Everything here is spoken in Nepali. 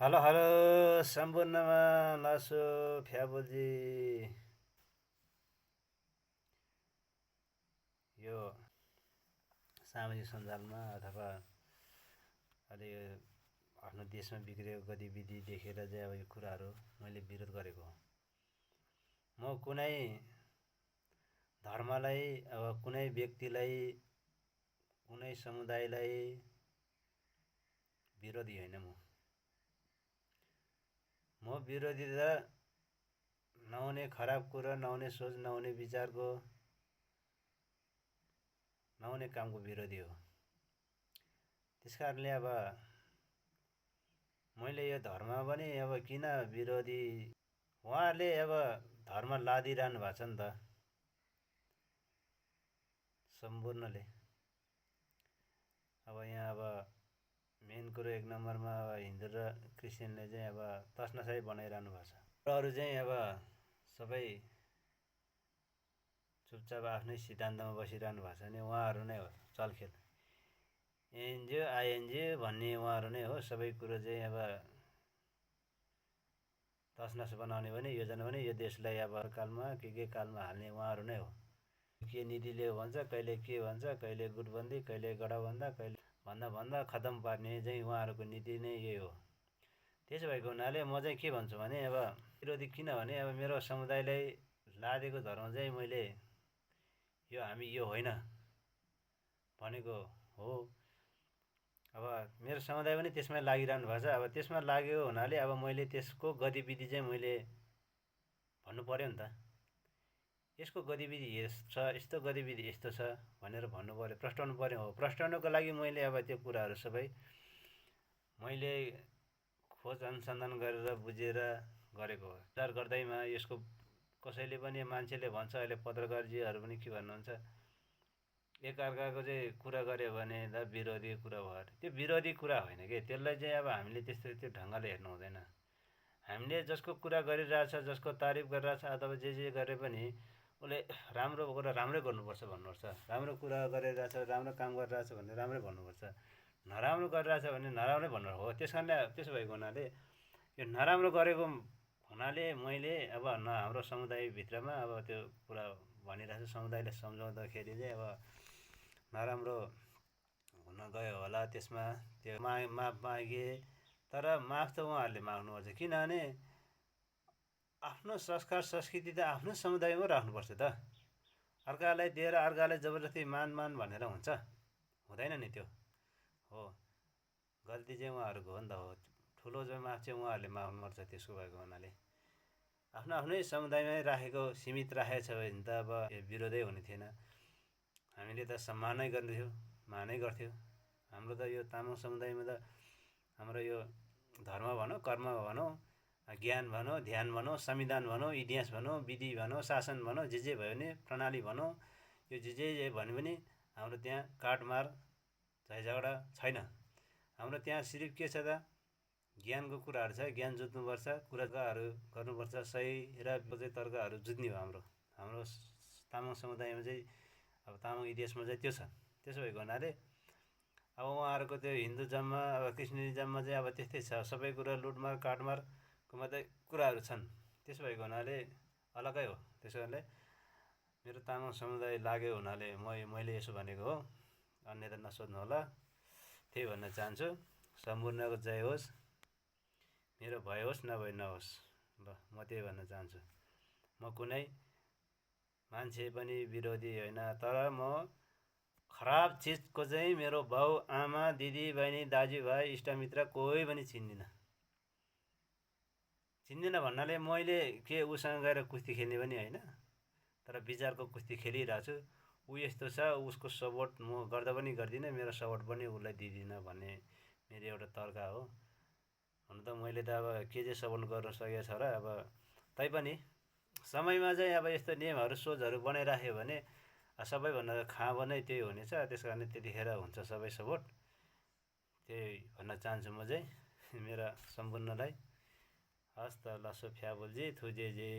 हेलो हेलो सम्पूर्णमा लासो फ्याबोजी। यो सामाजिक सञ्जालमा अथवा अहिले यो आफ्नो देशमा बिग्रेको गतिविधि देखेर चाहिँ अब यो कुराहरू मैले विरोध गरेको हो। म कुनै धर्मलाई अब कुनै व्यक्तिलाई कुनै समुदायलाई विरोधी होइन। म विरोधी त नहुने खराब कुरा, नहुने सोच, नहुने विचारको, नहुने कामको विरोधी हो। त्यसकारणले अब मैले यो धर्म पनि अब किन विरोधी, उहाँहरूले अब धर्म लादिरहनु भएको छ नि त सम्पूर्णले। अब यहाँ अब मेन कुरो एक नम्बरमा अब हिन्दू र क्रिस्चियनले चाहिँ अब तसनसाई बनाइरहनु भएको छ। अरू चाहिँ अब सबै चुपचाप आफ्नै सिद्धान्तमा बसिरहनु भएको छ भने उहाँहरू नै हो चलखेल। एनजिओ आइएनजिओ भन्ने उहाँहरू नै हो। सबै कुरो चाहिँ अब तसनस बनाउने पनि योजना पनि यो देशलाई अब कालमा के कालमा हाल्ने उहाँहरू नै हो। के नीतिले भन्छ, कहिले के भन्छ, कहिले गुटबन्दी, कहिले गठबन्धन, कहिले भन्दा भन्दा खतम पार्ने चाहिँ उहाँहरूको नीति नै यही हो। त्यसो भएको हुनाले म चाहिँ के भन्छु भने अब विरोधी किनभने अब मेरो समुदायलाई लादेको धर्म चाहिँ मैले यो हामी यो होइन भनेको हो। अब मेरो समुदाय पनि त्यसमा लागिरहनु भएको छ। अब त्यसमा लागेको हुनाले अब मैले त्यसको गतिविधि चाहिँ मैले भन्नु पर्यो नि त। यसको गतिविधि यस्तो छ, यस्तो गतिविधि यस्तो छ भनेर भन्नु पर्यो, प्रस्ताउनु पर्यो। हो, प्रस्ताउनुको लागि मैले अब त्यो कुराहरू सबै मैले खोज अनुसन्धान गरेर बुझेर गरेको हो। विचार गर्दैमा यसको कसैले पनि मान्छेले भन्छ, अहिले पत्रकारजीहरू पनि के भन्नुहुन्छ, एकअर्काको चाहिँ कुरा गऱ्यो भने त विरोधी कुरा भयो। त्यो विरोधी कुरा होइन कि, त्यसलाई चाहिँ अब हामीले त्यस्तो त्यो ढङ्गले हेर्नु हुँदैन। हामीले जसको कुरा गरिरहेछ, जसको तारिफ गरिरहेछ अथवा जे गरे पनि उसले राम्रो कुरा राम्रै गर्नुपर्छ भन्नुपर्छ। राम्रो कुरा गरिरहेछ, राम्रो काम गरिरहेछ भने राम्रै भन्नुपर्छ। नराम्रो गरिरहेछ भने नराम्रै भन्नु हो। त्यस कारणले त्यसो भएको हुनाले यो नराम्रो गरेको हुनाले मैले अब हाम्रो समुदायभित्रमा अब त्यो कुरा भनिरहेको छु। समुदायले सम्झाउँदाखेरि चाहिँ अब नराम्रो हुन गयो होला, त्यसमा त्यो माफ मागे। तर माफ त उहाँहरूले माग्नुपर्छ, किनभने आफ्नो संस्कार संस्कृति त आफ्नो समुदायमा राख्नुपर्छ त। अर्कालाई दिएर अर्कालाई जबरजस्ती मान भनेर हुन्छ, हुँदैन नि त्यो। हो, गल्ती चाहिँ उहाँहरूको हो नि त। हो, ठुलो चाहिँ माफ चाहिँ उहाँहरूले माग्नुपर्छ। त्यसको भएको हुनाले आफ्नो आफ्नै समुदायमै राखेको सीमित राखेको छ भने त अब विरोधै हुने थिएन। हामीले त सम्मानै गर्थ्यौँ, मानै गर्थ्यौँ। हाम्रो त यो तामाङ समुदायमा त हाम्रो यो धर्म भनौँ, कर्म भनौँ, ज्ञान भनौँ, ध्यान भनौँ, संविधान भनौँ, इतिहास भनौँ, विधि भनौँ, शासन भनौँ, जे भयो भने प्रणाली भनौँ, यो जे भन्यो भने हाम्रो त्यहाँ काटमार झैझगडा छैन। हाम्रो त्यहाँ सिर्फ के छ त, ज्ञानको कुराहरू छ। ज्ञान जुत्नुपर्छ, कुराहरू गर्नुपर्छ, सही र चाहिँ तर्कहरू जुत्ने हो। हाम्रो तामाङ समुदायमा चाहिँ अब तामाङ इतिहासमा चाहिँ त्यो छ। त्यसो भएको हुनाले अब उहाँहरूको त्यो हिन्दुजममा अब क्रिस्चियनिजममा चाहिँ अब त्यस्तै छ। सबै कुरा लुटमार काटमारको मात्रै कुराहरू छन्। त्यसो भएको हुनाले अलग्गै हो। त्यसो कारणले मेरो तामाङ समुदाय लाग्यो हुनाले मैले यसो भनेको हो। अन्यथा नसोच्नु होला। त्यही भन्न चाहन्छु। सम्पूर्णको जय होस्। मेरो भए होस् नभए नहोस्। ल, म त्यही भन्न चाहन्छु। म कुनै मान्छे पनि विरोधी होइन, तर म खराब चिजको चाहिँ मेरो बाउ आमा दिदी बहिनी दाजुभाइ इष्टमित्र कोही पनि चिन्दिनँ भन्नाले मैले के उसँग गएर कुस्ती खेल्ने पनि होइन, तर विचारको कुस्ती खेलिरहेको छु। ऊ यस्तो छ, उसको सपोर्ट म गर्दा पनि गर्दिनँ, मेरो सपोर्ट पनि उसलाई दिँदिनँ भन्ने मेरो एउटा तर्क हो। हुन त मैले त अब के चाहिँ सपोर्ट गर्न सकेको छ र। अब तैपनि समयमा चाहिँ अब यस्तो नियमहरू सोचहरू बनाइराख्यो भने सबैभन्दा खाँबो नै त्यही हुनेछ। त्यस कारणले त्यतिखेर हुन्छ सबै सपोर्ट। त्यही भन्न चाहन्छु म चाहिँ मेरा सम्पूर्णलाई। हस् त, लसो फ्याबुल्जी थुजेजे।